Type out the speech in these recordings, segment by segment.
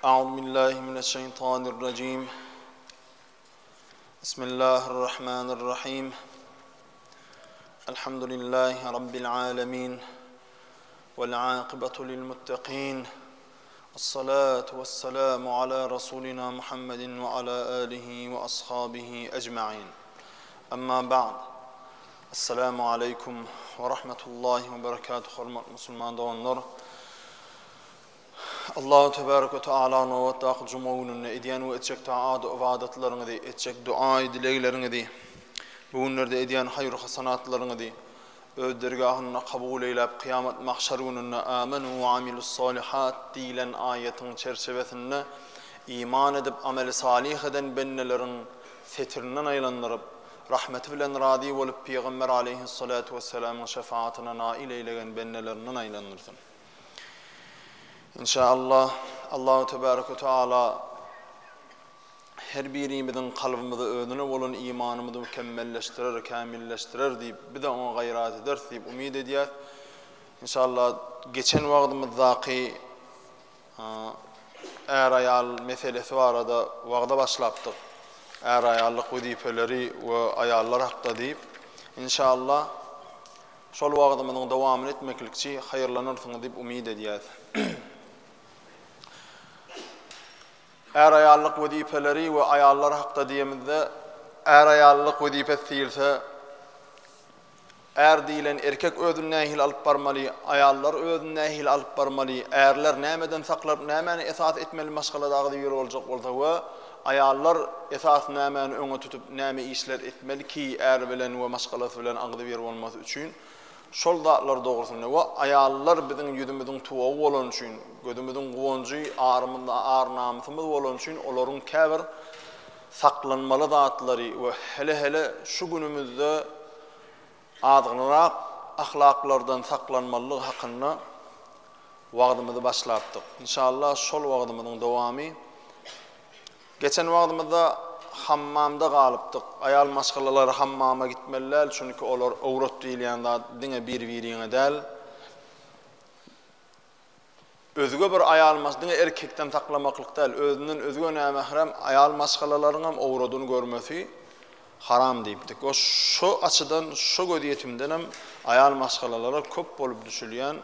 Euzu billahi mineşşeýtanirrajim. Bismillahirrahmanirrahim. Elhamdülillahi rabbil alamin. Vel akibatu lil muttaqin. Essalatu vesselamu ala rasulina Muhammedin ve ala alihi ve ashabihi ecmaîn. Amma ba'd. Esselamu aleýkum we rahmetullahi we berekatuh hormatly musulman doganlar. Allahu tebarek we taala nobatdaky juma gününde edýän we etjek taat ybadatlaryňyzy, etjek duaý dilegleriňizi, bu günlerde edýän haýyr hasanatlaryňyzy öz dergahynda kabul eýläp, kyýamat mahşar gününde amenu we amilus salihat diýlen aýatyň çerçewesinde iman edip ameli salyh eden bendeleriň setirinden aýlandyryp, Rahmeti bilen razy bolup Pygamber aleýhissalatu wessalamyň şefaatyna nail eýlegen bendelerinden aýlandyrsyn. Inşaallah Allahu tebarek we taala her birimiziň kalbymyzy özüne bolan imanymyzy mükemmelleşdirer, kämilleşdirer diýip, biz-de oňa gaýrat ederis diýip umyt edýäs. Inşaallah geçen wagtymyzdaky Är-aýal meselesi barada wagza başlapdyk. Är-aýallyk wezipeleri we aýallar hakda diýip. Inşallah, şol wagzymyzyň dowamyny etmeklikçi haýyrlanarsyňyz diýip umyt edýäs. Är-aýallyk wezipeleri we aýallar hakda diýemizde, är-aýallyk wezipesi diýilse, Är diýlen erkek özüni nähili alyp barmaly, aýallar özüni nähili alyp barmaly, ärler nämeden saklanyp nämäni esas etmeli maşgalada agzybir boljak bolsa we aýallar esas nämäni öňe tutup näme işler etmeli ki äri bilen we maşgalasy bilen agzybir bolmasy üçin şol zatlar dogrusynda we aýallar biziň ýüzümiziň tuwagy bolany üçin gözümiziň guwanjy arymyz ar namysymyz bolany üçin olaryň käbir saklanmaly zatlary we hele-hele şu günümizde azgynrak ahlaklardan saklanmalydygy hakynda wagzymyzy başlapdyk. Inşallah şol wagzymyzyň dowamy. Geçen wagzymyzda hammamda galypdyk. Aýal maşgalalar hammama gitmeli däl, çünki olar owrat diýilýän zat diňe bir-biriňe däl. Özge bir aýal maş diňe erkekden saklamaklyk däl, özünden özge nämährem aýal maşgalalaryňam owradyny görmesi haram diýipdik. We şu açydan, şu gözýetimdenem aýal maşgalalara köp bolup düşülýän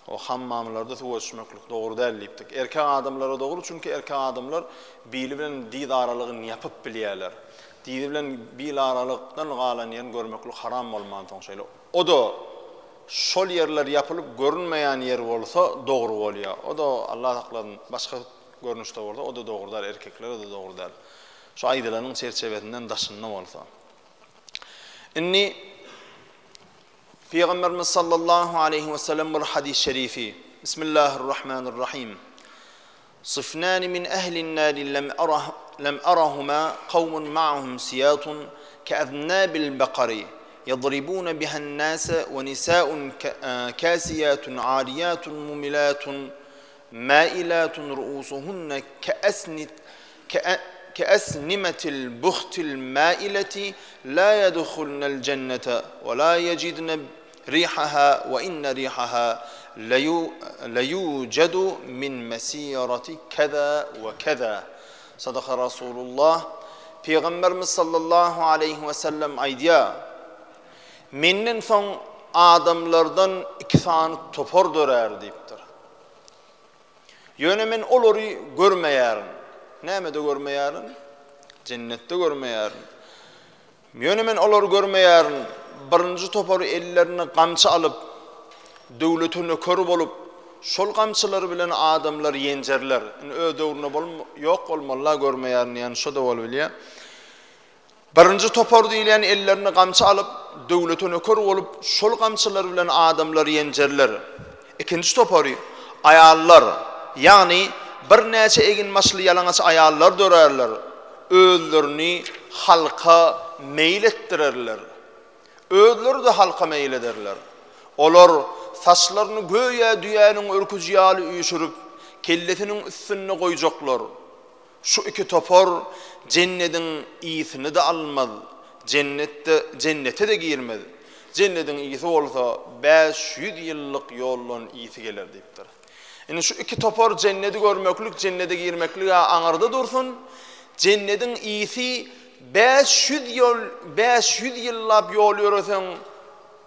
o hammamlarda suwa düşmeklik dogry däl diýipdik. Erkek adamlara dogry, çünki erkek adamlar bili bilen diz aralygyny ýapyp bilýärler. Dizi bilen bil aralykdan galan ýerini görmeklik haram bolmansoň şeýle. O-da şol ýerler ýapylyp görünmeýän ýer bolsa dogry bolýar. O-da Allah saklasyn başga görnüşde bolsa o-da dogry däl, erkeklere-de dogry däl. Şu aýdylanyň çerçewesinden daşynda bolsa. Indi Pygamberimiz sallallahu aleýhi we sellem bir hadys şerifi Bismillahirrahmanirrahim. Syfnani min ehlin nari lem arah lem arahuma kawmun ma'ahum siyatun ke'eznabil bekari yadribune bihan nase ve nisaun kasiyatun ariyatun mumilatun mailatun ruusuhunne ke'esnit ke'esnimetil buhtil maileti la yedhulnel cennete ve la yecidne rihaha we inne rihaha leyucedu min mesireti keza we keza. Sadaka Rasulullah. Pygamberimiz sallallahu aleýhi we sellem aýdýar, Menden soň adamlardan iki sany topar dörär diýipdir. Ýöne men olary görmeýärin. Nämede görmeýärin? Jennetde görmeýärin. Ýöne men olary görmeýärin, birinji topary ellerine gamçy alyp, döwlete nöker bolup, şol gamçylary bilen adamlary ýenjerler. Indi öz döwründe bolm, ýok bolmaly-la görmeýärin diýýän şo-da bolubilýär. Birinji topar diýilýän ellerine gamçy alyp, döwlete nöker bolup, şol gamçylary bilen adamlary ýenjerler. Ikinji topary, aýallar, ýagny birnäçe eginbaşly ýalaňaç aýallar dörärler, özlerini halka meýil etdirerler. Özleri-de halka meýil ederler. Olar saçlaryny göýä düýäniň örküji ýaly üýşürip, kellesiniň üstünde goýjaklar. Şu iki topar jennediň ysyny-da almaz, jennetde, jennete-de girmez. Jennediň ysy bolsa 500 ýyllyk ýoldan ysy geler diýipdir. Indi şu iki topar jennedi görmeklik, jennede girmeklig-ä aňyrda dursun, jennediň ysy 500 ýol, 500 ýyllap ýol ýöreseň,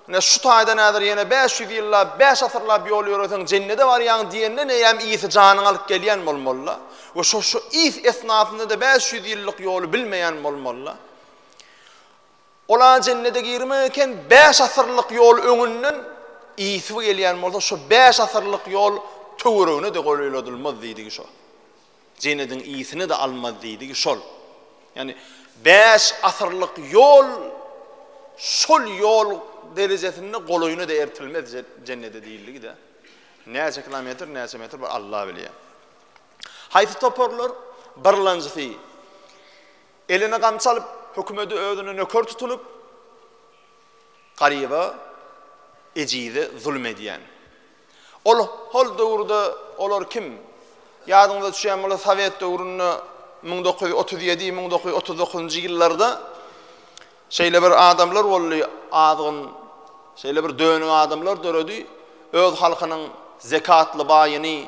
ine şu taýdan häzir ýene 500 ýyllap, bäş asyrlap ýol ýöreseň jennede barýaň diýenden eýýäm ysy janyňy alyp gelýän bolmaly-da. We şo şu ys esnasynda-da 500 ýyllyk ýoly bilmeýän bolmaly-da. Ol-a jennede girmek eken, bäş asyrlyk ýol öňünden ysy gelýän bolsa, şo bäş asyrlyk ýol töweregine-de golaýladylmaz diýdigi şo. Jennediň ysyny-da almaz diýdigi şol. Ýagny bäş asyrlyk ýol şol ýol derejesinde golaýyna-da ertilmez jennede diýildigi-de. Näçe kilometr, näçe metr bir Alla bilýär. Haýsy toparlar? Birlanjysy Eline gamçy alyp, hökümedi özüne nöker tutunyp, garyba, ejize zulum edýän. Ol hol döwürde olar kim? Ýadyňyza düşýän bolsa, sowet döwründe 1937, 1939-njy ýyllarda şeýle bir adamlar boldy, azgyn, şeýle bir dönük adamlar döredi, öz halkynyň zekatly baýyny,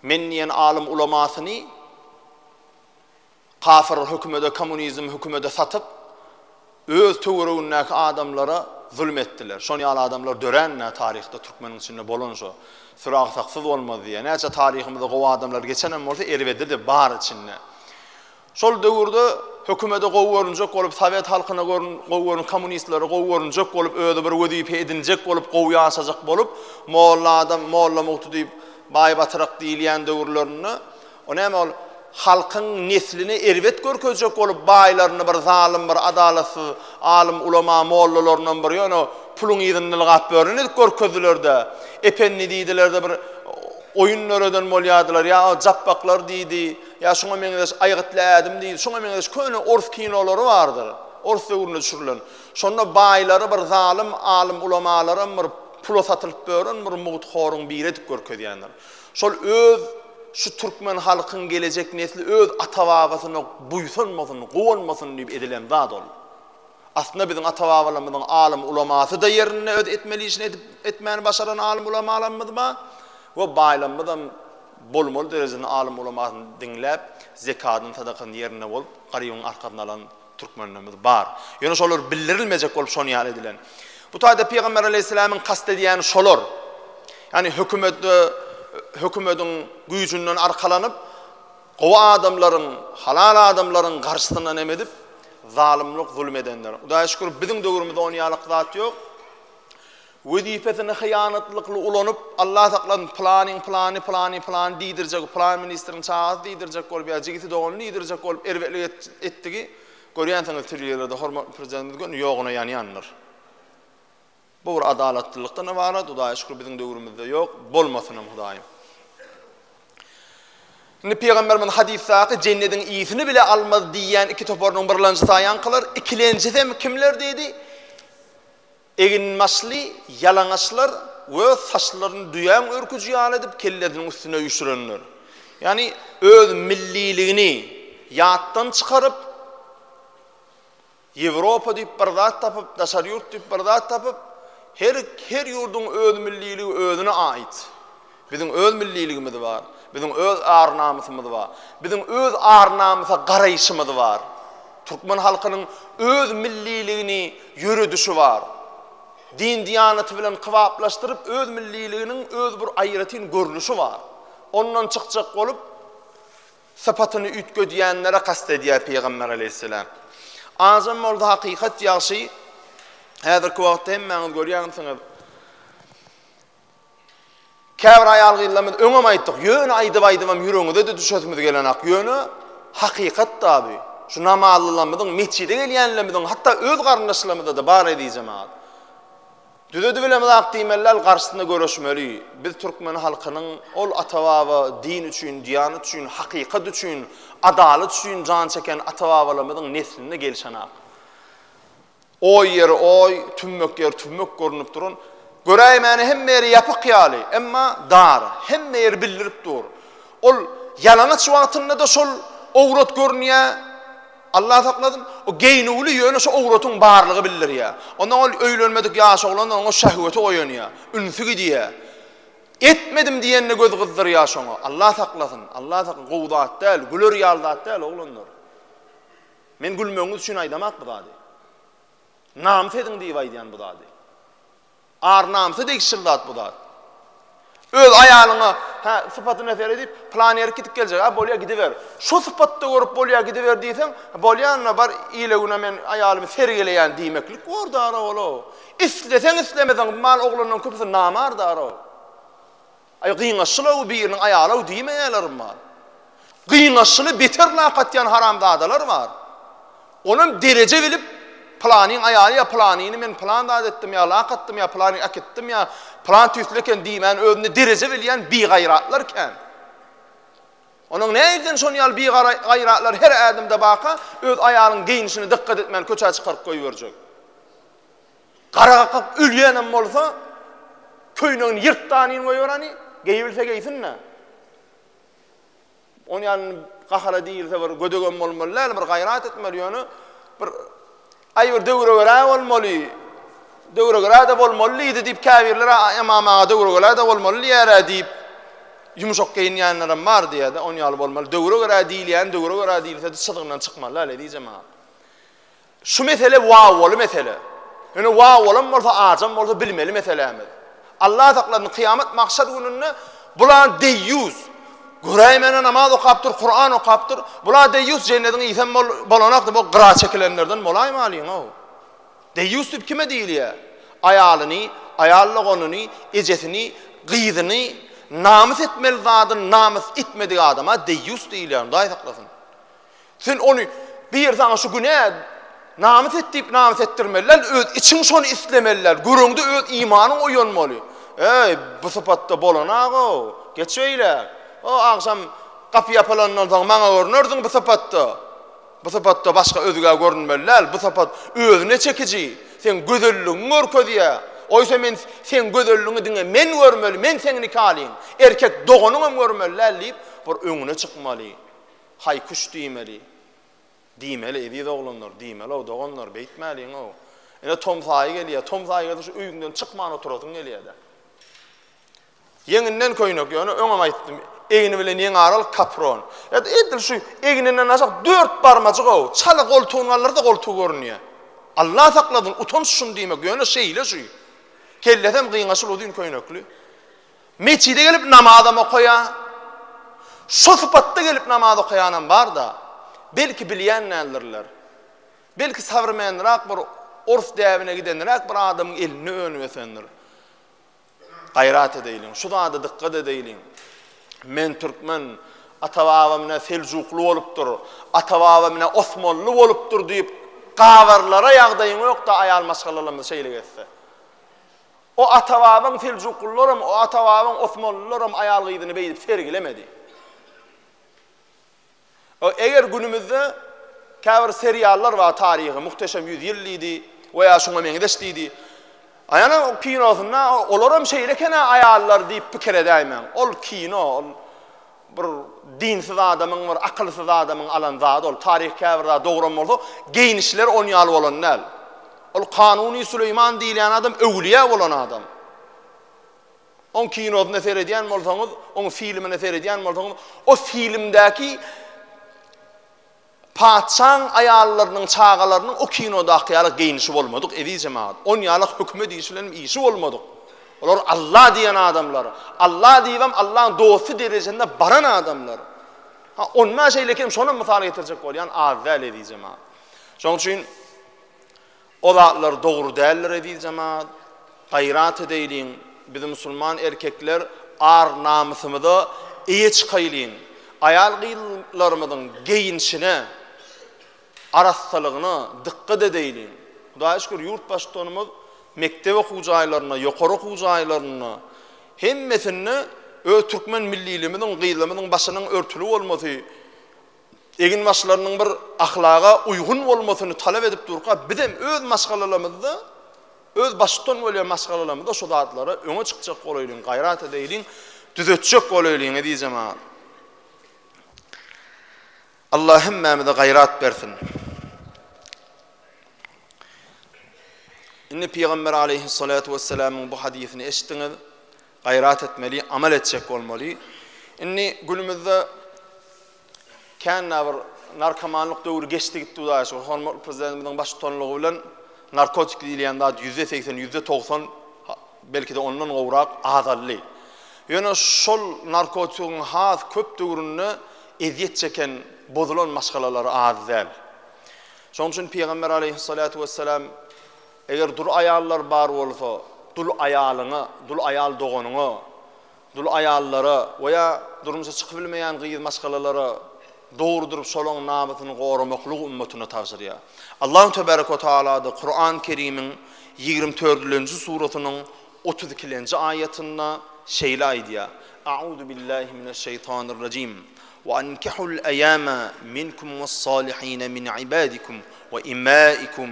men diýen alym ulamasyny Kafir hökümede kommunizm hökümede satyp öz töweregindäki adamlara zulum etdiler. Şon ýaly adamlar dörän-dä taryhda türkmeniň içinde bolan şo. Süragsaksyz bolmaz diýýär. Näçe taryhymyzda gowy adamlar geçenem bolsa erbedi-de bar içinde. Şol döwürde hökümede gowy görünjek bolup sowet halkyna gowy görün kommunistlere gowy görünjek bolup özi bir wezipe edinjek bolup gowy ýaşajak bolup molla adam molla mugty diýip baý batyrak diýilýän döwürlerinde O näme ol halkyň neslini erbet görkezjek bolup baýlaryny bir zalym bir adalatsyz alym ulama mollalaryndan bir ýöne puluň yzynda ylgap ýören edip görkezdilerde ependi diýdilerde bir oýun döreden bolýardylar ýa japbaklar diýdi ýa şuňa meňzeş aýgytly ädim diýdi şuňa meňzeş köne ors kinolary bardyr ors döwründe düşürilen şonda baýlary bir zalym alym ulamalaram bir pula satylyp ýören bir mugthoryň biri edip görkezýändir. Şol öz şu türkmen halkyň gelejek nesli öz ata-babasyna buýsanmasyn, guwanmasyn diýip edilen zat ol. Aslynda biziň ata-babalarymyzyň alym ulamasy-da ýerinde öz etmeli işini edip etmäni başaran alym ulamalarymyz bar we baýlarymyzam bolmaly derejesinde alym ulamasyny diňläp, zekadyny sadakasyny ýerinde bolup garybyň arkasyny alan Türkmenlerimiz bar. Ýöne şolar bildirilmejek bolup şony ýaly edilen. Bu taýda Pygamber aleýhissalamyň kast edýäni şolar. Ýagny hökümetde hökümediň güýjünden arkalanyp, gowy adamlaryň, halal adamlaryň garşysyna neme edip, zalymlyk, zulum edenler. Hudaýa şükür biziň döwrümizde ony ýalyk zat ýok. Wezipesini hyýanatlykly ulanyp, Allah saklasyn, pylanyň pylany, pylany pylany diýdirjek, pylan ministriň çagasy diýdirjek bolup ýa jigisi dogany diýdirjek bolup erbetlik etdigi görýänsiňiz telewizorda hormatly prezidentimiz göni ýoguna ýanýandyr. Bu bir adalatlylykdan ybarat, Hudaýa şükür biziň döwrümizde ýok, bolmasynam Hudaýym. Indi pygamberimiz hadysdaky jennediň ysyny bile almaz diýýän iki toparynyň birlenjisi aýankylar, ikilenjisem kimler diýdi? Eginbaşly ýalaňaçlar we saçlaryny düýäň örküji ýaly edip kellesiniň üstüne üýşürenler. Ýagny öz milliligini ýatdan çykaryp, Ýewropa diýip bir zat tapyp, daşary ýurt diýip bir zat tapyp, her her ýurduň öz milliligi özüne ait. Biziň öz milliligimiz bar. Biziň öz ar-namysymyz bar. Biziň öz ar-namysa garaýşymyz bar. Türkmen halkynyň öz milliligini ýöredişi bar. Din-diýanaty bilen kybaplaşdyryp öz milliliginiň öz bir aýratyn görnüşi bar. Ondan çykjak bolup sypatyny üýtgedýänlere kast edýär Pygamber aleýhissalam. Azam bolsa hakykat ýagşy. Häzirki wagtda hemmäňiz görýänsiňiz. Käbir aýal-gyzlarymyz öňem aýtdyk, ýöne aýdyp-aýdybam ýüregiňize-de düşesimiz gelenak, ýöne hakykat-da bu. Şu namazlylarymyzyň, metjide gelýänlerimiziň, hatda öz garyndaşlarymyzda-da bar eziz jemagat. Düzedibilemizak diýmeli däl, garşysynda göreşmeli. Biz türkmen halkynyň ol ata-baba din üçin, diýanat üçin, hakykat üçin, adalat üçin jan çeken ata-babalarymyzyň neslinde gelşenak. Oý ýeri oý, tümmek ýeri tümmek görnüp duran, göräýmäne hemme ýeri ýapyk ýaly, emma dar, hemme ýeri bildirip dur. Ol ýalaňaç wagtynda-da şol owrat görünýär, Allah saklasyn, o geýnüwli ýöne şo owratyň barlygy bildirýär. Ondan ol öýlenmedik ýaş oglan oňa şähweti oýanýar, ünsi gidýär. Etmedim diýende göz gyzdyrýar şoňa. Allah saklasyn, Allah saklasyn, gowy zat däl, güler ýaly zat däl oglanlar. Men gülmegiňiz üçin aýdamak bu zady. Namys ediň diýip aýdýan bu zady. Ar-namysa degişli zat bu zat. Öz aýalyňa, hä, sypatyna seredip, pylan ýerik gidip geljek, a bolýa gidiber. Şo sypatda görüp bolýa gidiber diýseň, bolýa onda bar ile-güne men aýalymy sergeleýän diýmeklik bor dara ol-ow. Isleseň islemeseň bu mal oglanlaryň köpüsi namardar-ow. Aý gyňaşyl-ow biriniň aýaly-ow diýmeýärler mal. Gyňaşyly beter lak atýan haramzadalar bar. Onam dereje bilip pylanyň aýaly ýa pylanyny men pylan zat etdim ýa lak atdym ýa pylany äkitdim ýa pylan tüýsli eken diýmän özünde dereje bilýän bigaýratlar kän. Onuň nähilden şon ýaly bigaýratlar her ädimde baka öz aýalyň geýnişine dykgat etmän köçä çykaryp goýberjek. Gara kakyp ölýänem bolsa köýnegini ýyrtdanin goýberani geýibilse geýsin-dä. Onuň ýaly gahara diýilse bir gödegem bolmaly däl, bir gaýrat etmeli, ýöne bir aý bir döwre görä bolmaly, döwre görä-de bolmaly diýdi diýip käbirler Ymam aga döwre görä-de bolmaly diýär-ä diýip ýumşak geýinýänlerem bar diýýär-de, onuň ýaly bolmaly. Döwre görä diýilýän döwre görä diýilse-de çyzgyndan çykmaly däl, eziz jemagat. Şu mesele wawwaly mesele. Ýöne wawwalam bolsa, ajam bolsa bilmeli meselämiz. Allah saklasyn, kyýamat mahşar gününde bular deýýus. Göräýmäne namaz okapdyr, Kuran okapdyr. Bular deýýus jennediň ysam bolanok diýip, o gyra çekilenlerden bolaýmalyň-ow. Deýýus diýip kime diýilýär? Aýalyny, aýal doganyny, ejesini, gyzyny namys etmeli zadyny namys etmedik adama deýýus diýilýär. Hudaý saklasyn. Sen ony bir saňa şu günä namys et diýip namys etdirmeli däl, öz içiň şony islemeli däl. Göreňde öz imanyň oýanmaly. Eý, bu sypatda bolanagow, geç beýläk. O agşam gapy ýapylandan soň maňa görnersiň bu sypatda. Bu sypatda başga özgä görünmeli däl. Bu sypat özüne çekiji, seň gözelligiňi görkezýär. Oýsa men seň gözelligiňi diňe men görmeli, men seň nikalyň. Erkek doganyňam görmeli däl diýip, bir öňüne çykmaly. Haý-küş diýmeli. Diýmeli, eziz oglanlar, diýmeli-ow, doganlar, beýtmäliň-ow. Ine, tomus aýy gelýär. Tomus aýy gelse şu öýüňden çykman oturasyň gelýär-dä. Ýeňinden köýnek, ýöne öňem aýtdym, egni bilen ýeň aralyk kapron. Ýa-da edil şu egninden aşak dört barmajyk-ow, çala goltugyny galdyrsa goltugy görünýär. Allah saklasyn, utanç şuny diýmek, ýöne şeýle şu. Kellesem gyňaşyl uzyn köýnekli. Metjide gelip namazam okaýar. Şo sypatda gelip namaz okaýanam bar-da. Belki bilýän däldirler. Belki sowremennyrak bir ors däbine gidenräk bir adamyň elinde önüp ösendir. Gaýrat edeýliň, şu zada dykgat edeýliň. Men türkmen, ata-babam ine seljukly bolupdyr, ata-babam ine osmanly bolupdyr diýip gabarlara ýagdaýyň ýok-da aýal maşgalalarymyz şeýle gezse. O ata-babaň seljuklylaram, o ata-babaň osmanlylaram aýal-gyzyny beýdip sergilemedi. O eger günümizde käbir seriallar bar taryhy, Muhteşem ýüzýyl diýdi we ýa şuňa meňzeş diýdi. Aýana o kinosynda olaram şeýle eken-ä aýallar diýip pikir edäýmäň. Ol kino, ol bir dinsiz adamyň, bir akylsyz adamyň alan zady ol. Taryh käbir zat dogram bolsa, geýnişleri on ýaly bolan däl. Ol Kanuny Süleýman diýilýän adam öwlüýä bolan adam. Oň kinosyna seredýän bolsaňyz, oň filmine seredýän bolsaňyz, o filmdäki patyşaň aýallarynyň, çagalarynyň o kinodaky ýaly geýnişi bolmadyk, eziz jemagat. On ýaly hökümet işi bilen işi bolmadyk. Olar Alla diýen adamlar. Alla diýibem Allaň dosty derejesinde baran adamlar. Ha, onda şeýle eken, şonam mysal getirjek bolýan az däl, eziz jemagat. Şonuň üçin O zatlar dogry däldir eziz jemagat. Gaýrat edeýliň, biz musulman erkekler ar-namysymyza eýe çykaýlyň. Aýal-gyzlarymyzyň geýinişine, arassalygyna dykgat edeýliň. Hudaýa şükür ýurt baştutanymyz mekdep okuw jaýlarynda, ýokary okuw jaýlarynda hemmesinde öz türkmen milliligimiziň, gyzlarymyzyň başynyň örtüli bolmasy, egin-başlarynyň bir ahlaga uýgun bolmasyny talap edip durka, bizem öz maşgalalarymyzda, öz baştutan bolýan maşgalalarymyzda şu zatlara öňe çykjak bolaýlyň, gaýrat edeýliň, düzetjek bolaýlyň, eziz jemagat. Allah hemmämize gaýrat bersin. Indi Pygamber aleýhissalatu wessalamyň bu hadysyny eşitdiňiz. Gaýrat etmeli, amal etjek bolmaly. Indi günümizde kän-ä bir narkomanlyk döwri geçdi gitdi Hudaýa şükür. Hormatly Prezidentimiziň baştutanlygy bilen narkotik diýilýän zat %80, %90, belki-de ondan gowrak azaldy. Ýöne şol narkotigiň has köp döwründe ezýet çeken, bozulan maşgalalar az däl. Şonuň üçin Pygamber aleýhissalatu wessalam Eger dul aýallar bar bolsa, dul aýalyňa, dul aýal doganyňa, dul aýallara we ýa durmuşa çykybilmeýän gyz maşgalalara dogry durup şolaň namysyny goramaklygy ummatyna tabşyrýar. Allahu tebarek we taala-da Kuran Kerimiň 24-nji surasynyň 32-nji aýatynda şeýle aýdýar, A'uzu billahi mineşşeýtanirrajim. Wa ankihul aýama minkum was-salihina min ibadikum we imaikum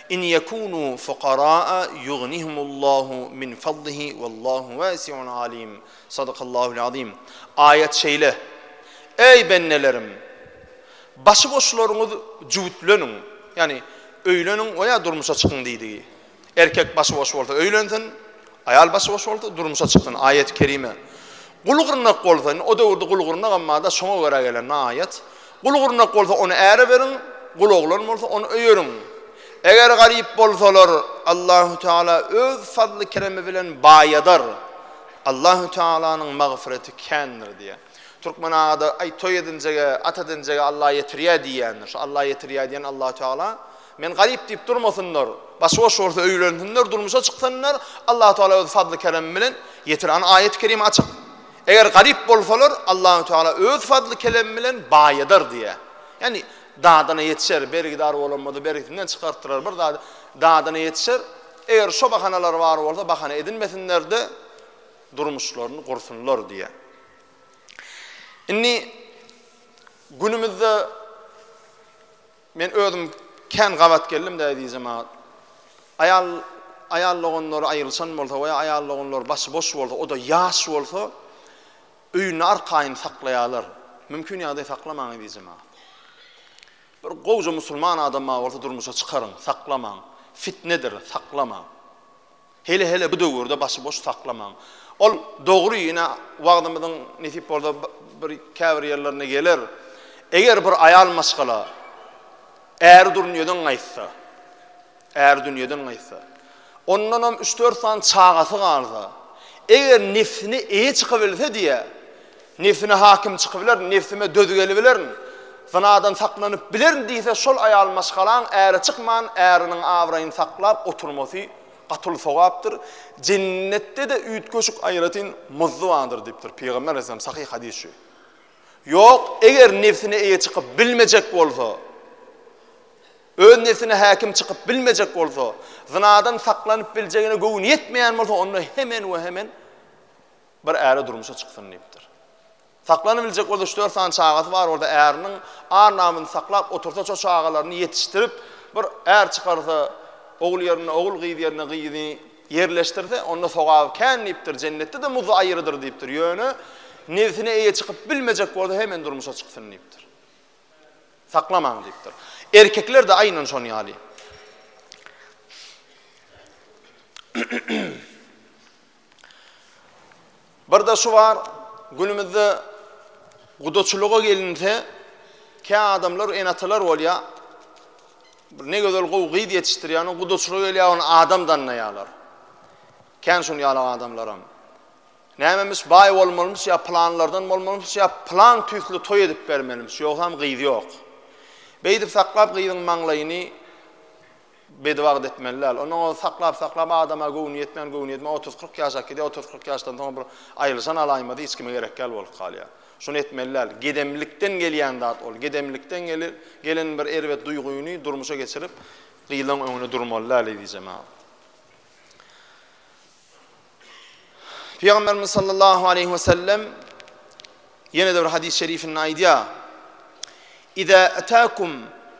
in ýekunu fukaraa ýugnihumullahu min fadlihi wallahu wasiun alim. Sadakallahul azim. Aýat şeýle, Eý bendelerim! Başyboşlaryňyz jübütleniň, ýagny öýleniň we ýa durmuşa çykyň diýdigi. Erkek başy boş bolsa öýlensin, aýal başy boş bolsa durmuşa çyksyn, aýaty kerime. Gul gyrnak bolsa, indi o döwürde gul gyrnagam barda, şoňa görä gelen aýat. Gul gyrnak bolsa ony äre beriň, gul oglan bolsa ony öýeriň. Eger garyp bolsalar, Allahu Teala öz fazly keremi bilen baýadar. Allahu Tealanyň magfyreti kändir diýýär. Türkmen agada aý toý edinjege, at edinjege Allah ýetirýär diýýändir. Şu Allah ýetirýär diýen Allahu Teala Men garyp diýip durmasynlar, başy boş bolsa öýlensinler, durmuşa çyksynlar, Allahu Teala öz fazly keremi bilen ýetir. Ana aýaty kerime açyk. Eger garyp bolsalar, Allahu Teala öz fazly keremi bilen baýadar diýýär. Ýagny dadyna ýetişer, bergidar bolan bolsa bergisinden çykartdyrar, bir zady dadyna ýetişer. Eger şo bahanalar bar bolsa bahana edinmesinler-de durmuşlaryny gursunlar diýýär. Indi günümizde Men özüm kän gabat geldim-de eziz jemagat. Aýal aýal doganlary aýrylyşan bolsa we aýal doganlary başy boş bolsa, o-da ýaş bolsa, öýünde arkaýyn saklaýarlar. Mümkin ýagdaý saklamaň eziz jemagat. Bir gowja musulman adam bar bolsa durmuşa çykaryň, saklamaň. Fitnedir, saklamaň. Hele-hele bu döwürde başy boş saklamaň. Ol dogry ine wagzymyzyň nesip bolsa bir käbir ýerlerine geler. Eger bir aýal maşgala äri dünýeden gaýtsa, äri dünýeden gaýtsa, ondanam üç-dört sany çagasy galsa, eger nefsine eýe çykabilse diýä, nefsine hakim çykybilerin, nefsime döz gelibilerin, zynadan saklanyp bilerin diýse, şol aýal maşgalaň äre çykman, äriniň abraýyny saklap oturmasy Gaty sogapdyr. Jennetde-de üýtgeşik aýratyn muzdy bardyr diýipdir Pygamber aleyhisselam, sahyh hadys şu. Ýok, eger nebsine eýe çykyp bilmejek bolsa, öz nebsine häkim çykyp bilmejek bolsa, zynadan saklanyp biljegine göwni ýetmeýän bolsa, onda hemen we hemen bir äre durmuşa çyksyn diýipdir. Saklanybiljek bolsa üç-dört sany çagasy bar bolsa äriniň ar-namyny saklap otursa şo çagalaryny ýetişdirip bir är çykarsa ogul ýerine ogul gyz ýerine gyzy ýerleşdirse onda sogaby kän diýipdir jennetde-de muzdy aýrydyr diýipdir ýöne nebsine eýe çykyp bilmejek bolsa hemen durmuşa çyksyn diýipdir. Saklamaň diýipdir. Erkekler-de aýnan şon ýaly. Bir-de şu bar, günümizde gudaçylyga gelinse, kä adamlar, ene-atalar bolýar, bir ne gözel gowy gyz ýetişdirýär, onuň gudaçylyga gelýär, ony adam dannaýarlar. Kän şuny ýaly adamlaram. Nämemiş, baý bolmalymyş ýa pylanlardan bolmalymyş ýa pylan tüýsli toý edip bermelimiş, ýogsam gyz ýok. Beýdip saklap gyzyň maňlaýyny Bedibagt etmeli däl. Ondan ol saklap-saklap adama göwni ýetmän, göwni ýetmän otuz-kyrk ýaşa gidýär, otuz-kyrk ýaşdan soň bir aýrylyşan alaýmady hiç kime gerek däl bolup galýar. Şuny etmeli däl. Gedemlikden gelýän zat ol. Gedemlikden gelen bir erbet duýgyny durmuşa geçirip, gyzlaň öňünde durmaly däl eziz jemagat. Pygamberimiz sallallahu aleýhi we sellem ýene-de bir hadys şerifinde aýdýar. Iza atakum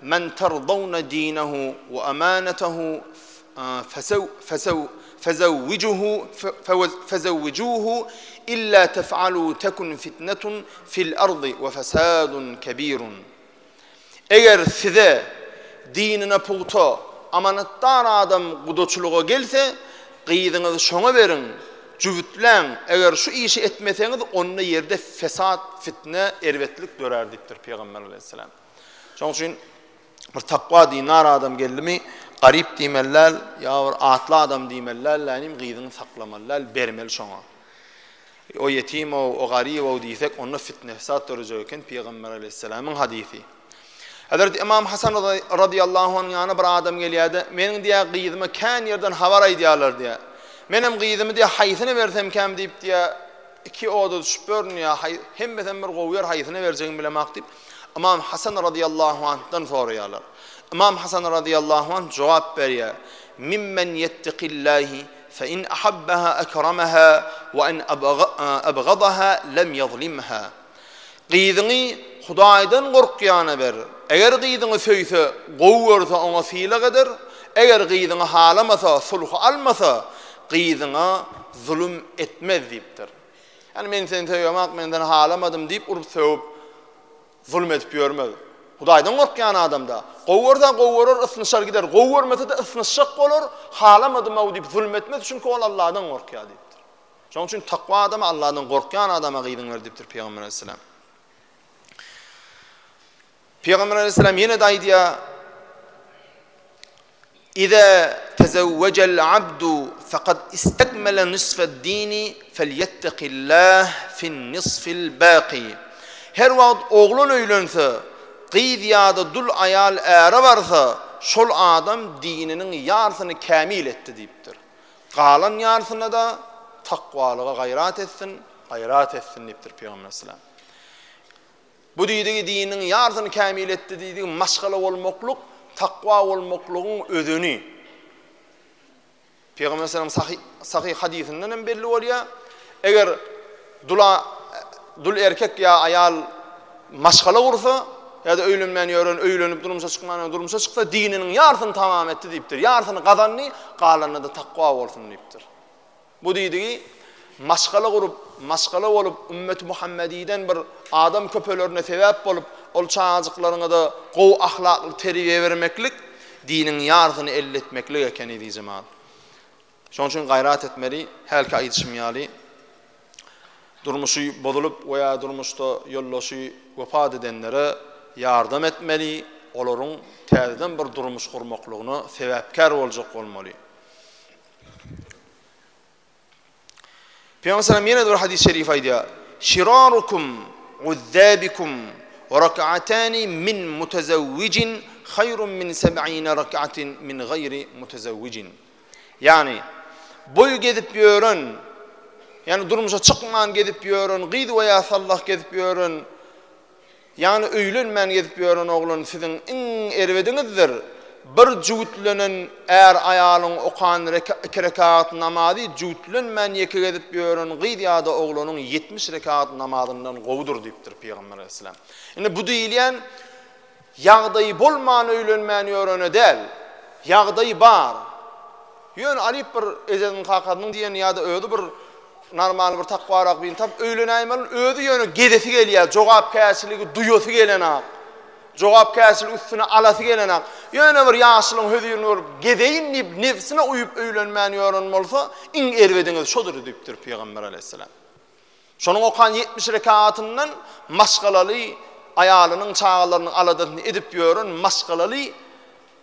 men tardawna dinahu we amanatahu fasaw fasaw fazawwijuhu fazawwijuhu illa taf'alu takun fitnetun fil ardy we fasadun kebirun. Eger size dinine pugta, amanatdar adam gudaçylyga gelse, gyzyňyzy şoňa beriň. Jübütläň, eger şu işi etmeseňiz, onda ýerde fesat, fitne, erbetlik dörär diýipdir Pygamber aleýhissalam. Şonuň üçin bir takwa dindar adam geldimi, garyp diýmeli däl, ýa bir atly adam diýmeli däl, länim gyzyňy saklamaly däl, bermeli şoňa. O ýetim-ow, o garyp-ow diýsek, onda fitne-fesat dörejek eken Pygamber aleýhissalamyň hadysy. Hezreti Ymam Hasan razyýallahu anhuň ýanyna bir adam gelýär-de, Meniň diýýär, gyzyma kän ýerden habar aýdýarlar diýýär. Menem gyzymy diýýär, haýsyna bersemkäm diýip diýýär, iki oda düşüp ýörün diýýär, hemmesem bir gowy ýer, haýsyna berjegimi bilemok diýip, Ymam Hasan razyýallahu anhdan soraýarlar. Ymam Hasan razyýallahu anh jogap berýär, Mimmen ýettekillahi fe in ahabbaha akramaha we in abgadaha lem ýazlimha. Gyzyňy Hudaýdan gorkýana ber. Eger gyzyňy söýse, gowy görse oňa sylag eder, eger gyzyňy halamasa, sulhy almasa, gyzyňa zulum etmez diýipdir. Ýagny men seni söýemok, men seni halamadym diýip urup sögüp, zulum edip ýörmez. Hudaýdan gorkýan adamda, gowy görse gowy görer, ysnyşar gider, gowy görmese-de ysnyşjak bolar, halamadym-ow diýip zulum etmez, çünki ol Alladan gorkýar diýipdir. Şonuň üçin takwa adama, Allahdan gorkýan adama gyzyňy ber diýipdir Pygamber aleyhisselam. Pygamber aleyhisselam ýene-de aýdýar, Iza tezawwajal abdu faqad istakmala nisfad-dini falyattaqillah fin-nisfil baqi. Her wagt oglan öýlense, gyz ýa-da dul aýal äre barsa, şol adam dininiň ýarsyny kämil etdi diýipdir. Galan ýarsyna-da takwalyga gaýrat etsin, gaýrat etsin diýipdir Pygamber aleyhisselam. Bu diýdigi dininiň ýarsyny kämil etdi diýdigi maşgala bolmaklyk, takwa bolmaklygyň özeni. Pygamber aleyhisselam sahy sahyh hadysyndan hem belli bolýar. Eger dula dul erkek ýa aýal maşgala gursa, ýa-da öýlenmän ýören, öýlenip durmuşa çykman ýören durmuşa çyksa, dininiň ýarsyny tamam etdi diýipdir. Ýarsyny gazandy, galanyna-da takwa bolsun diýipdir. Bu diýdigi, maşgala gurup, maşgala bolup, ümmeti Muhammediden bir adam köpelerine sebäp bolup, ol çagajyklaryňa-da gowy ahlakly terbiýe bermeklik, diniň ýarsyny elde etmeklik eken eziz jemagat. Şonuň üçin gaýrat etmeli, hälki aýdyşym ýaly, durmuşy bozulyp we ýa durmuşda ýoldaşy wepat edenlere ýardam etmeli, olaryň täzeden bir durmuş gurmaklygyna sebäpkär boljak bolmaly. Pygamber sallam ýene-de bir hadys şerif aýdýar. Şirarukum uzzabikum we rak'atani min mutazawwijin haýrun min seb'ina rak'atin min gaýri mutazawwijin. Ýagny, boý gezip ýören, ýagny durmuşa çykman gezip ýören gyz we ýa sallah gezip ýören, ýagny öýlenmän gezip ýören oglan siziň iň erbediňizdir. Bir jübütlenen är-aýalyň okan iki rekagat namazy jübütlenmän ýeke gezip ýören gyz ýa-da oglanyň 70 rekagat namazyndan gowudyr diýipdir Pygamber aleyhisselam. Indi bu diýilýän Ýagdaýy bolman öýlenmän ýörene däl. Ýagdaýy bar. Ýöne alyp bir ejesiniň kakasynyň diýeni ýa-da özi bir normal bir takwarak birini tapyp öýlenäýmeli. Özi ýöne gezesi gelýär, jogapkärçiligi duýasy gelenak. Jogapkärçiligi üstüne alasy gelenak. Ýöne bir ýaşlygyň hözirini görüp gezeýin diýip nebsine uýup öýlenmän ýören bolsa, iň erbediňiz şodur diýipdir Pygamber aleýhissalam. Şonuň okan 70 rekagatyndan maşgalaly, aýalynyň, çagalarynyň aladasyny edip ýören maşgalaly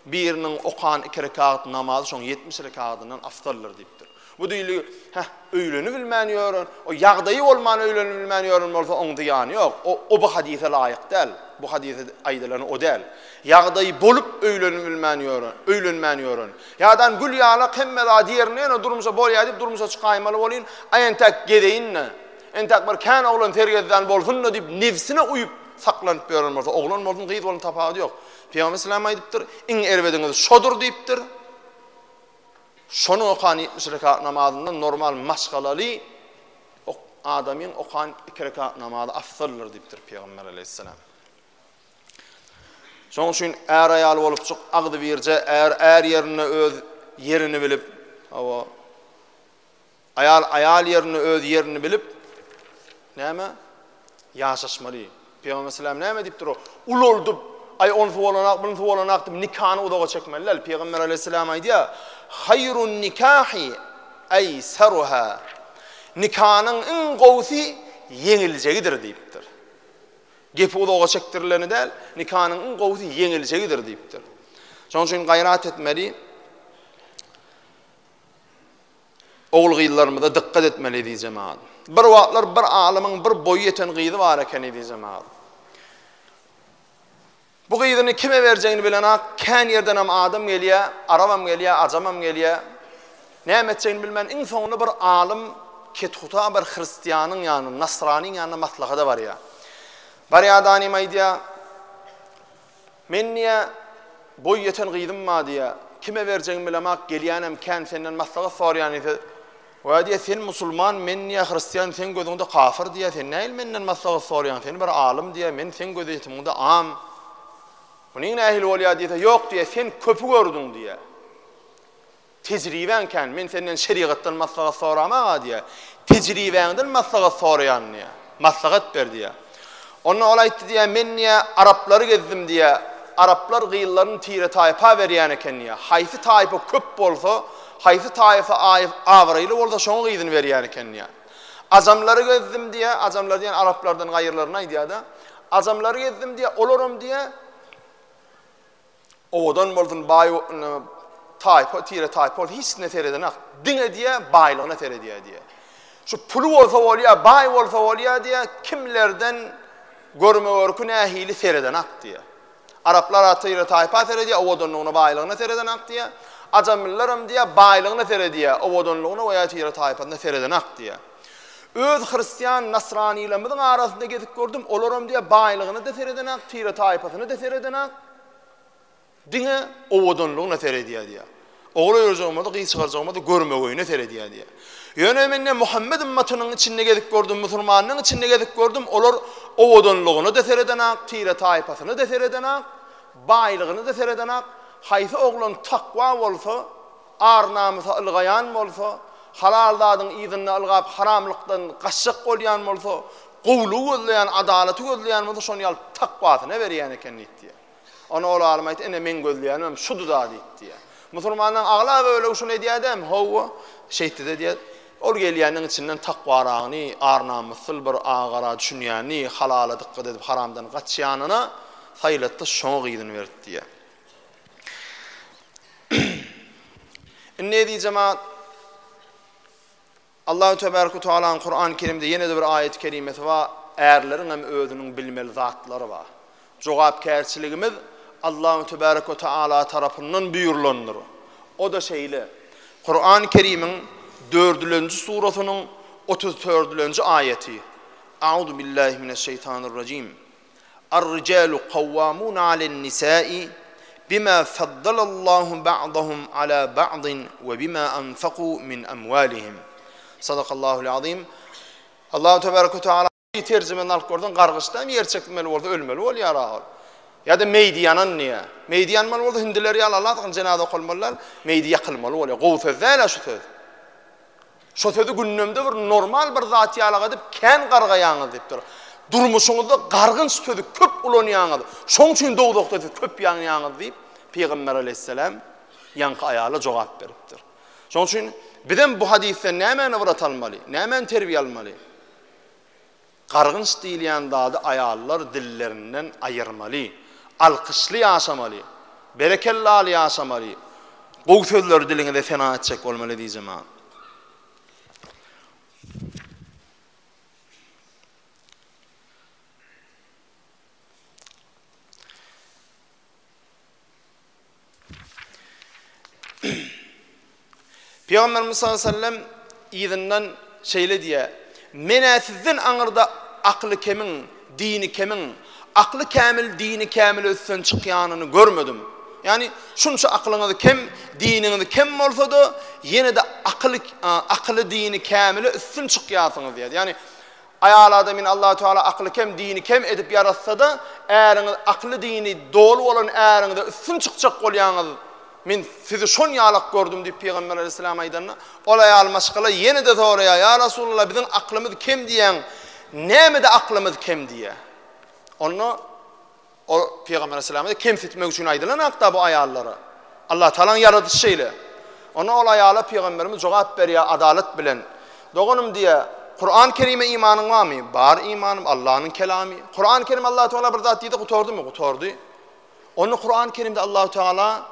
biriniň okan iki rekagat namazy şoň 70 rekagatyndan afzaldyr diýipdir. Bu diýiligi, heh, öýlenibilmän ýören, o ýagdaýy bolman öýlenibilmän ýören bolsa oň zyýany ýok. O, o bu hadysa laýyk däl. Bu hadysa aýdylany o däl. Ýagdaýy bolup öýlenibilmän ýören, öýlenmän ýören. Ýadan gül ýalak hemme zady ýerinde ýöne durmuşa bolýa diýip durmuşa çykaýmaly bolýyn, aý entäk gezeýin-de, entäk bir kän oglan sergezdan bolsun-da diýip nebsine uýup saklanyp ýören bolsa, oglan bolsun, gyz bolsun tapawudy ýok. Pygamber aleyhisselam aýdypdyr, iň erbediňiz şodur diýipdir. Şonuň okan 70 rekat namazyndan normal maşgalaly adamyň okan 2 rekat namazy afzaldyr diýipdir Pygamber aleyhisselam. Şonuň üçin är-aýal bolupjyk agzybirje är är ýerinde öz ýerini bilip, hawa, aýal aýal ýerinde öz ýerini bilip, näme? Ýaşaşmaly. Pygamber sallam näme diýipdir o? Ulaldyp, aý onusy bolanak, bunusy bolanak diýip nikany uzaga çekmeli däl. Pygamber aleyhisselam aýdýar: "Haýrun nikahi aýsaruha." Nikanyň iň gowusy ýeňiljegidir diýipdir. Gepi uzaga çekdirileni däl, nikanyň iň gowusy ýeňiljegidir diýipdir. Şonuň üçin gaýrat etmeli. Ogul-gyzlarymyza dykgat etmeli eziz jemagat. Bir wagtlar bir alymyň bir boýy ýeten gyzy bar eken eziz jemagat. Bu gyzyny kime berjegini bilenak, kän ýerdenem adam gelýär, arabam gelýär, ajamam gelýär. Näme etjegini bilmän iň soňunda bir alym kethuta bir hristianyň ýanyna, nasranyň ýanyna maslahata barýar. Barýar danym aýdýar, Men diýýär, boý ýeten gyzym bar diýýär, kime berjegimi bilemak, gelýänem kän senden maslahat soraýan diýse, Wä diýýär, sen musulman, men diýýär, hristian, seň gözüňde kafyr diýýär, sen nähili menden maslahat soraýaň, sen bir alym diýýär, men seň gözýetimiňde am. Munyň nähili bolýar diýse, ýok diýýär, sen köpi gördüň diýýär. Tejribäň kän, men senden şerigatdan maslahat soramag-a diýýär. Tejribäňden maslahat soraýan diýýär. Maslahat ber diýýär. Onda ol aýtdy diýýär, men diýýär, araplary gezdim diýýär. Araplar gyzlaryny tire-taýpa berýän eken diýýär. Haýsy taýpa köp bolsa, haýsy taýfa abraýly bolsa, şoňa gyzyny berýän eken diýýär. Ajamlary gezdim diýýär, ajamlar diýen araplardan gaýrylaryny aýdýar-da. Ajamlary gezdim diýýär, olaram diýýär, Owadan bolsun baý taýpa tire taýpa bolsun hiçsine seredenak diňe diýä baýlygyna seredýä diýä. Şu puly bolsa bolýa baý bolsa bolýa diýä kimlerden görme görki nähili seredenak diýä. Araplar tire taýpa seredýä owadanlygyna baýlygyna seredenak diýä. Ajamlylaram diýä baýlygyna seredýä owadanlygyna we ýa tire taýpasyna seredenak diýä. Öz hristian nasranylarymyzyň arasynda gezip gördüm, olaram diýýär, baýlygyna-da seredenak, tire-taýpasyna-da seredenak, diňe owadanlygyna seredýär diýýär. Ogul öýerjegem bolsa, gyz çykarjagam bolsa, görmegöýüne seredýär diýýär. Ýöne men diýýär, Muhammet ymmatynyň içinde gezip gördüm, musulmanyň içinde gezip gördüm, olar owadanlygyna-da seredenak, tire-taýpasyna-da seredenak, baýlygyna-da seredenak, haýsy oglan takwa bolsa, ar-namysa ylgaýan bolsa, halal zadyň yzynda ylgap haramlykdan gaçjak bolýan bolsa, gowulygy gözleýän, adalaty gözleýän bolsa, şony ýaly takwasyna berýän eken diýip diýýär. Onda ol alym aýtdy, ine meň gözleýänim hem şudy-da diýip diýýär. Musulmanlaryň aglaba bölegi şuny edýär-dämi? Hawa, şeýtdi-de diýýär. Ol gelýäniň içinden takwaragyny, ar-namyssyl bir a-gara düşünýänini, halala dykgat edip haramdan gaçýanyna saýlatdy, şoňa gyzyny berdi diýýär. Indi eziz jemaat, Allahu tebaraka we taalaň Kur'an-ı Kerimde ýene-de bir aýat-y kerimesi bar, ärleriň hem özüniň bilmeli zatlary bar. Jogapkärçiligimiz Allahu tebaraka we taala tarapyndan buýrulandyr. O-da şeýle. Kur'an-ı Kerimiň dördülenji surasynyň 34-nji aýaty. Auzu billahi mineşşeýtanirrajim. Ar-rijalu kawwamuna alen-nisa'i bima faddalallahu ba'dahum ala ba'din we bima anfaku min amwalihim. Sadakallahul azim. Allahu tebaraka we taala terjimesini alyp görseň gargyşda hem ýer çekmeli bolsa ölmeli bolýar ol. Ýa-da meýdi ýanan diýýär. Meýdi ýanmaly bolsa hindiler ýaly Allah saklasyn jenaza okalmaly däl, meýdi ýakylmaly bolýar. Gowy söz däl-ä şu söz. Şo sözi gündemde bir normal bir zat ýalak edip kän gargaýaňyz diýipdir. Durmuşyňyzda gargynç sözi köp ulanýaňyz, şoň üçin dowzahda siz köp ýanýaňyz diýip, Pygamber aleýhissalam ýaňky aýala jogap beripdir. Şoň üçin bizem bu hadysdan nämäni ybrat almaly, nämäni terbiýe almaly? Gargynç diýilýän zady aýallar dillerinden aýyrmaly. Alkyşly ýaşamaly. Berekellaly ýaşamaly. Gowy sözleri diliňize sena etjek bolmaly eziz jemagat. Pygamberimiz sallallahu aleyhi ve sellem yzyndan şeýle diýýär, Men-ä sizden aňyrda akly kemiň, dini kemiň, akly kämil dini kämile üstün çykýanyny görmedim. Ýagny şunça aklyňyz kem, diniňiz kem bolsa-da, ýene-de akyly akyly dini kämile üstün çykýarsyňyz diýýär. Ýagny Aýal adamyny Allahu Teala akly kem, dini kem edip ýaratsada, äriňiz akly dini doly bolan äriňize üstün çykjak bolýaňyz, men sizi şon ýalak gördüm diýip Pygamber Aleyhisselam aýdanda, ol aýal maşgala ýene-de soraýar, Ýa Resulallah biziň aklymyz kem diýýäň, nämede aklymyz kem diýýär. Onda Ol Pygamber aleyhissalama kemsitmek üçin aýdylan hakda bu aýallara. Allah Taalanyň ýaradyşy şeýle. Onda ol aýala pygamberimiz jogap berýär adalat bilen. Doganym diýýär, Kuran Kerime imanyň barmy? Bar imanym, Allanyň kelamy. Kuran Kerim Allahu Teala bir zat diýdi, gutardymy? Gutardy. Onda Kuran Kerimde Allahu Teala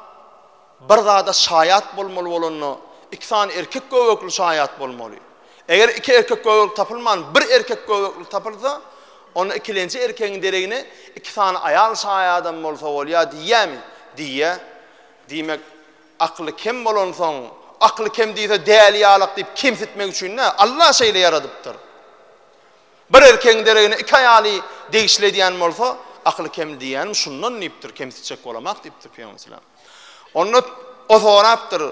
bir zada şaýat bolmaly bolanda, iki sany erkek göbekli şaýat bolmaly. Eger iki erkek göbekli tapylman, bir erkek göbekli tapylsa, onda ikilenji erkegiň deregine iki sany aýal şaýadam bolsa bolýar diýýärmi? Diýýär. Diýmek, Akyly kem bolansoň, akyly kem diýse däli ýalak diýip kemsitmek üçin däl, Allah şeýle ýaradypdyr. Bir erkegiň deregine iki aýaly degişli edýän bolsa, akyly kem diýýänim şundan diýipdir, kemsitjek bolamak diýipdir Pygamber aleyhisselam. Onda o sorapdyr,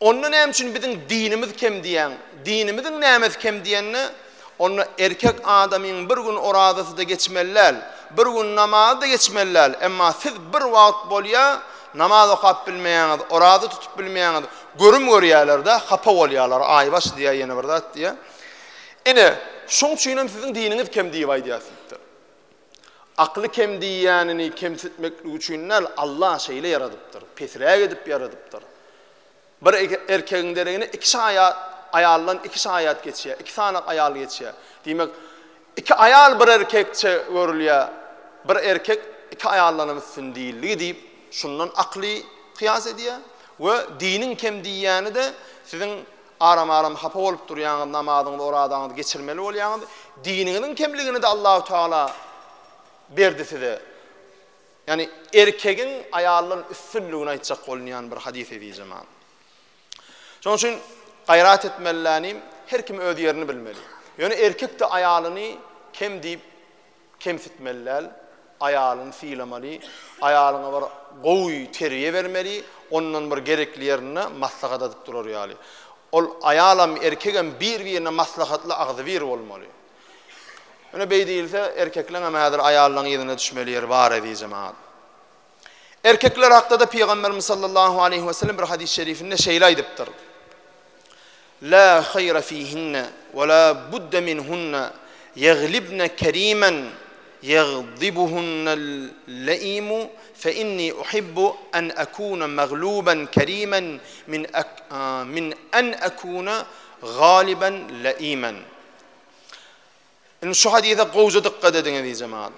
Onda näme üçin biziň dinimiz kem diýýäň? Dinimiziň nämesi kem diýende, onda erkek adamyň bir gün orazasy-da geçmeli däl, bir gün namazy-da geçmeli däl, emma siz bir wagt bolýa namaz okap bilmeýäňiz, oraza tutup bilmeýäňiz, görüm görýärler-de, hapa bolýarlar, aýbaş diýýär, ýene bir zat diýýär. Ine, şoň üçinem siziň diniňiz kem diýip aýdýas diýipdir. Akly kem diýýänini kemsitmeklik üçin däl, Allah şeýle ýaradypdyr, pesräk edip ýaradypdyr. Bir erkegiň deregine iki şaýat, aýaldan iki şaýat geçýär, iki sany aýal geçýär. Diýmek, iki aýal bir erkekçe görülýär, bir erkek iki aýaldanam üstün diýildigi diýip, şundan akly kyýas edýär we diniň kem diýýäni-de siziň Aram-aram hapa bolup durýaňyz, namazyňyzy, orazaňyzy geçirmeli bolýaňyz. Diniňiziň kemligini-de Allahu Teala berdi size. Ýagny erkegiň aýaldan üstünligini aýtjak bolunýan bir hadys eziz jemaat. Şonuň üçin gaýrat etmelilänim, her kim öz ýerini bilmeli. Ýöne erkek-de aýalyny kem diýip Kemsitmeli däl, aýalyny sylamaly, aýalyňa bir gowy terbiýe bermeli, ondan bir gerekli ýerinde maslahat adyp durar ýaly. Ol aýalam, erkegem bir-birine maslahatly agzybir bolmaly. Ýöne beý diýilse, erkekleňem häzir aýallaň yzyna düşmeli ýeri bar eziz jemagat. Erkekler hakda-da Pygamberimiz sallallahu aleýhi we sellem bir hadys şerifinde şeýle aýdypdyr. La haýra fihinne we la budde minhunne ýeglibne kerimen ýegdibuhunnel leimu fe inni uhibbu en akuna magluban kerimen min min en akuna galiban leimen. Indi şu hadysa gowja dykgat ediň eziz jemagat.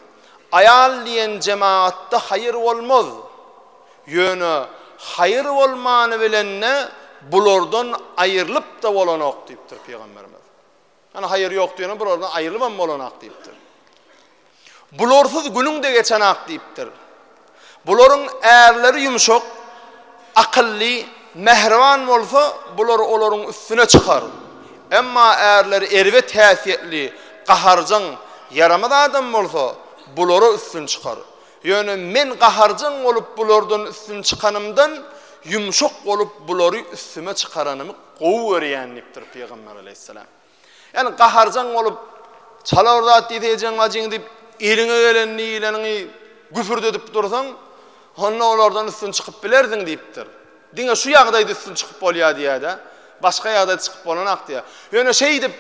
Aýal diýen jemagatda haýyr bolmaz. Ýöne haýyr bolmany bilende bulardan aýrylyp-da bolanok diýipdir pygamberimiz. Ýani haýyr ýok diýene bulardan aýrylybam bolanak diýipdir. Bularsyz günüň-de geçenak diýipdir. Bularyň ärleri ýumşak, akylly, mähriban bolsa, bular olaryň üstüne çykar. Emma ärleri erbet häsiýetli, gaharjaň, ýaramaz adam bolsa, bulara üstün çykar. Ýöne men gaharjaň bolup bulardan üstün çykanymdan, ýumşak bolup bulary üstüme çykaranymy gowy görýän diýipdir Pygamber aleýhissalam. Ýagny gaharjaň bolup, çala bir zat diýse ejeň-bajyň diýip, eliňe gelenini diýleniňi güpürdedip dursaň, onda olardan üstün çykyp bilersiň diýipdir. Diňe şu ýagdaýda üstün çykyp bolýar diýýär-de. Başga ýagdaýda çykyp bolanok diýýär. Ýöne şeýdip,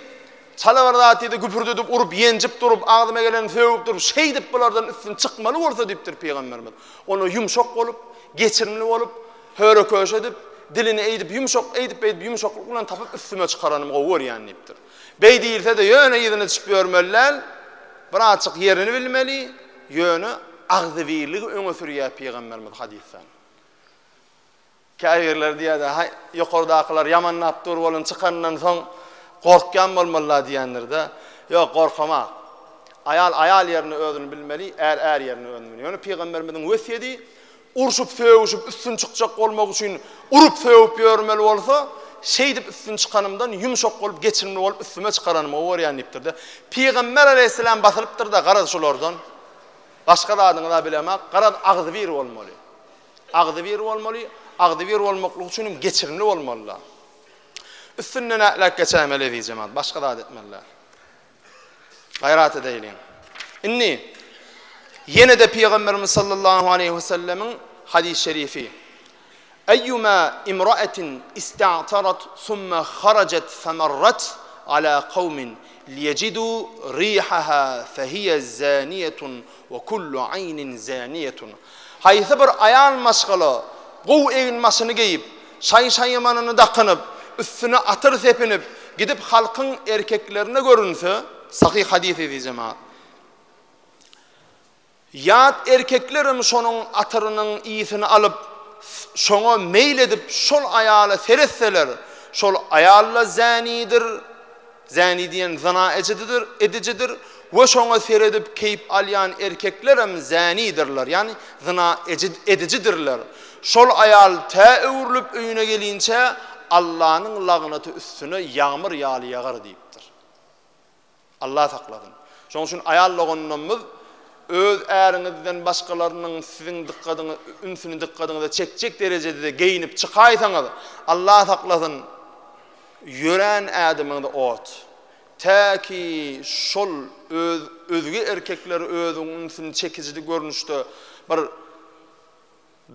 çala bir zat diýdi, güpürdedip, urup, ýenjip durup, agzyma gelenini sögüp durup, şeýdip bulardan üstün çykmaly bolsa diýipdir pygamberimiz. Onda ýumşak bolup, geçirimli bolup, Höre-köşe edip, dilini eýdip ýumşak, eýdip-beýdip ýumşaklyk bilen tapyp üstüme çykaranymy gowy görýän diýipdir. Beý diýilse-de ýöne yzyna düşüp ýörmeli däl, birazjyk ýerini bilmeli, ýöne agzybirligi öňe sürýär pygamberimiz hadysda. Käbirleri diýýär-de, haý, ýokardakylar ýamanlap dur bolun çykandan soň gorkýan bolmaly-la diýendir-de. Ýok, gorkamak. Aýal aýal ýerinde özüni bilmeli, är är ýerinde özüni bilmeli. Ýöne pygamberimiziň wesýedi Urşup-sögüşip üstün çykjak bolmak üçin urup-sögüp ýörmeli bolsa, şeýdip üstün çykanymdan ýumşak bolup, geçirimli bolup üstüme çykaranymy gowy görýän diýipdir-de. Pygamber aleýhissalam basylypdyr-da, garaz şulardan. Başga zadyňyz-a bilemok, garaz agzybir bolmaly. Agzybir bolmaly, agzybir bolmaklyk üçin hem geçirimli bolmaly-da. Üstünden ätläp geçäýmeli eziz jemagat, başga zat etmeli däl. Gaýrat edeýliň. Indi ýene-de Pygamberimiz sallallahu aleýhi we sellemiň hadys şerifi. Eýýuma imra'atin ista'tarat summa harajat famarrat ala kawmin liyejidu rihaha fehiye zaniyetun we kullu aýnin zaniyetun. Haýsy bir aýal maşgala gowy eginbaşyny geýip, şaý-şaýamanyny dakynyp, üstüne atyr sepinip, gidip halkyň erkeklerine görünse, sahyh hadys eziz jemagat. Ýat erkeklerem şonuň atyrynyň ysyny alyp, şoňa meýil edip şol aýala seretseler, şol aýal-da zänidir, zäni diýen zyna ejididir, edijidir we şoňa seredip keýp alýan erkeklerem zänidirler, ýagny zyna edijidirler. Şol aýal tä öwrülip öýüne gelinçä Allanyň lagnaty üstüne ýagmyr ýaly ýagar diýipdir. Allah saklasyn. Şonuň üçin aýal doganlarymyz öz äriňizden başgalarynyň siziň dykgadyňy ünsüni dykgadyňyza çekjek derejede geýinip çykaýsaňyz Allah saklasyn ýörän ädimiňiz ot. Täki şol öz özge erkekleri özüň ünsüni çekijili görnüşde bir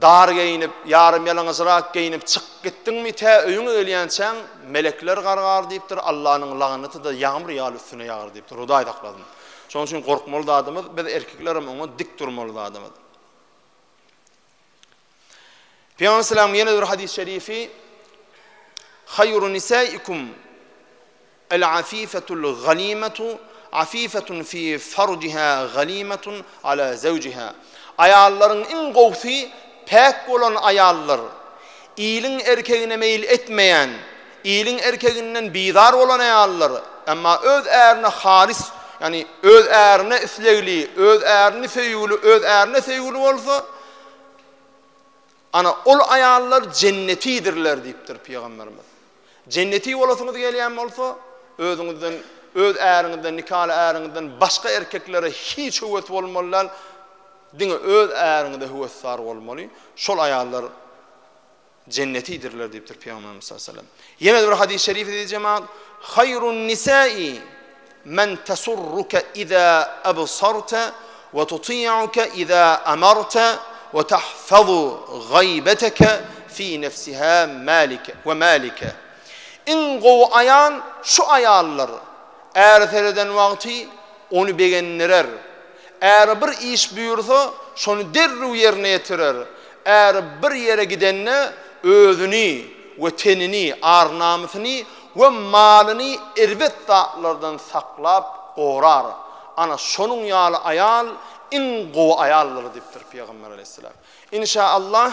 Dar geýnip, ýarym ýalaňajrak geýnip çykyp gitdiňmi, tä öýüňe gelýänçäň, melekler gargar diýipdir, Allanyň lagnaty-da ýagmyr ýaly üstüne ýagar diýipdir. Hudaý saklasyn. Şonuň üçin gorkmaly zadymyz, biz erkeklerem oňa dik durmaly zadymyz. Pygamber aleyhisselamyň ýene bir hadys şerifi, Haýru nisaikum El-afifetul galimetu, afifetun fi farjiha galimetun ala zewjiha. Aýallaryň iň gowusy päk bolan aýallar. Iliň erkegine meýil etmeýän, iliň erkeginden bizar bolan aýallar, emma öz ärine halys, ýagny öz ärine islegli, öz ärini söýgüli, öz ärine söýgüli bolsa, Ana, ol aýallar jennetidirler diýipdir pygamberimiz. Jenneti bolasyňyz gelýän bolsa, özüňizden, öz äriňizden, nikaly äriňizden başga erkeklere hiç höwes bolmaly däl, diňe öz äriňize höwesdar bolmaly. Şol aýallar jennetidirler diýipdir pygamberimiz sallallahu aleyhi ve sellem. Ýene bir hadys şerif eziz jemaat, Haýrun nisai Men tesurruke iza absarte we tuti'uke iza amarte we tahfazu gaýbeteke fi nefsiha malike we malike. Iň gowy aýal şu aýaldyr. Äri sereden wagty ony begendirer. Äri bir iş buýursa, şony derrew ýerine ýetirer. Äri bir ýere gidende özüni we tenini, ar-namysyny we malyny erbet zatlardan saklap gorar. Ana, şonuň ýaly aýal iň gowy aýaldyr diýipdir Pygamber aleýhissalam. Inşa Allah,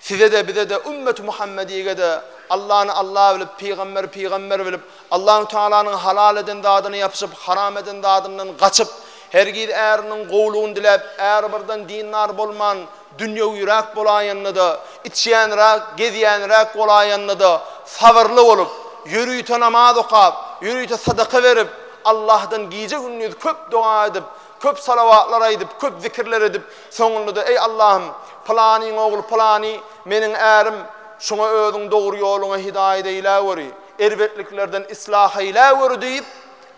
size-de, bize-de, ümmeti Muhammediýge-de Allany Alla bilip, pygamberi pygamber bilip, Allahu Tagalanyň halal eden zadyna ýapyşyp, haram eden zadyndan gaçyp, hergiz äriniň gowulygyny diläp, äri birden dindar bolman, Dünýewiräk bolaýanda-da, içýänräk, gezýänräk bolaýanda-da sabyrly bolup, ýörite namaz okap, ýörite sadaka berip, Allahdan gije-gündiz köp doga edip, köp salawatlar aýdyp, köp zikirler edip, soňunda-da, Eý Allahym, pylanyň ogly pylany meniň ärim, şuňa özüň dogry ýoluňa hidaýat eýläweri, erbetliklerden islah eýläweri diýip,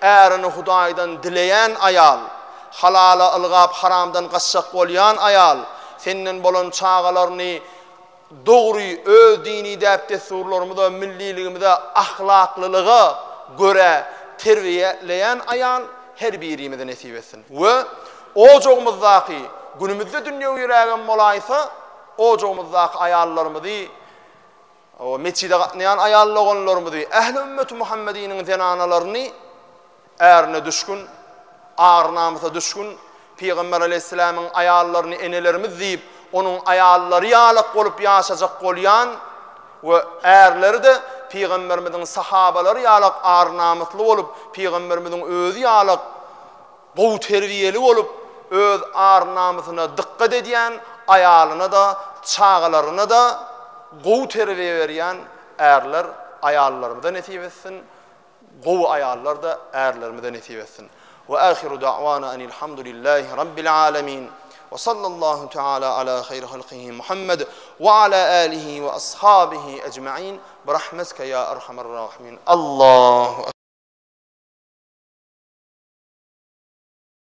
Ärini Hudaýdan dileýän aýal, halala ylgap haramdan gaçjak bolýan aýal, senden bolan çagalaryny dogry öz dini däp-dessurlarymyza, milliligimize, ahlaklylyga görä terbiýeleýän aýal her birimize nesip etsin. We ojagymyzdaky, günümizde dünýewirägem bolaýsa, ojagymyzdaky aýallarymyzy Metjide gatnaýan aýal doganlarymyzy, ähli ümmeti Muhammediniň zenanalaryny ärine düşgün, ar-namysa düşgün, Pygamber aleýhissalamyň aýallaryny enelerimiz diýip, onuň aýallary ýalak bolup ýaşajak bolýan we ärleri-de Pygamberimiziň sahabalary ýalak ar-namysly bolup, Pygamberimiziň özi ýalak Gowy terbiýeli bolup, öz ar-namysyna dykgat edýän, aýalyna-da, çagalaryna-da gowy terbiýe berýän ärler aýallarymyza nesip etsin, gowy aýallar-da ärlerimize nesip etsin. We ahiru da'wana enilhamdulillahi rabbil alemin. We sallallahu teala ala hayri halkihi Muhammed we ala alihi we ashabihi ecmain. Bi rahmetike ya erhamer rahimin. Allahu.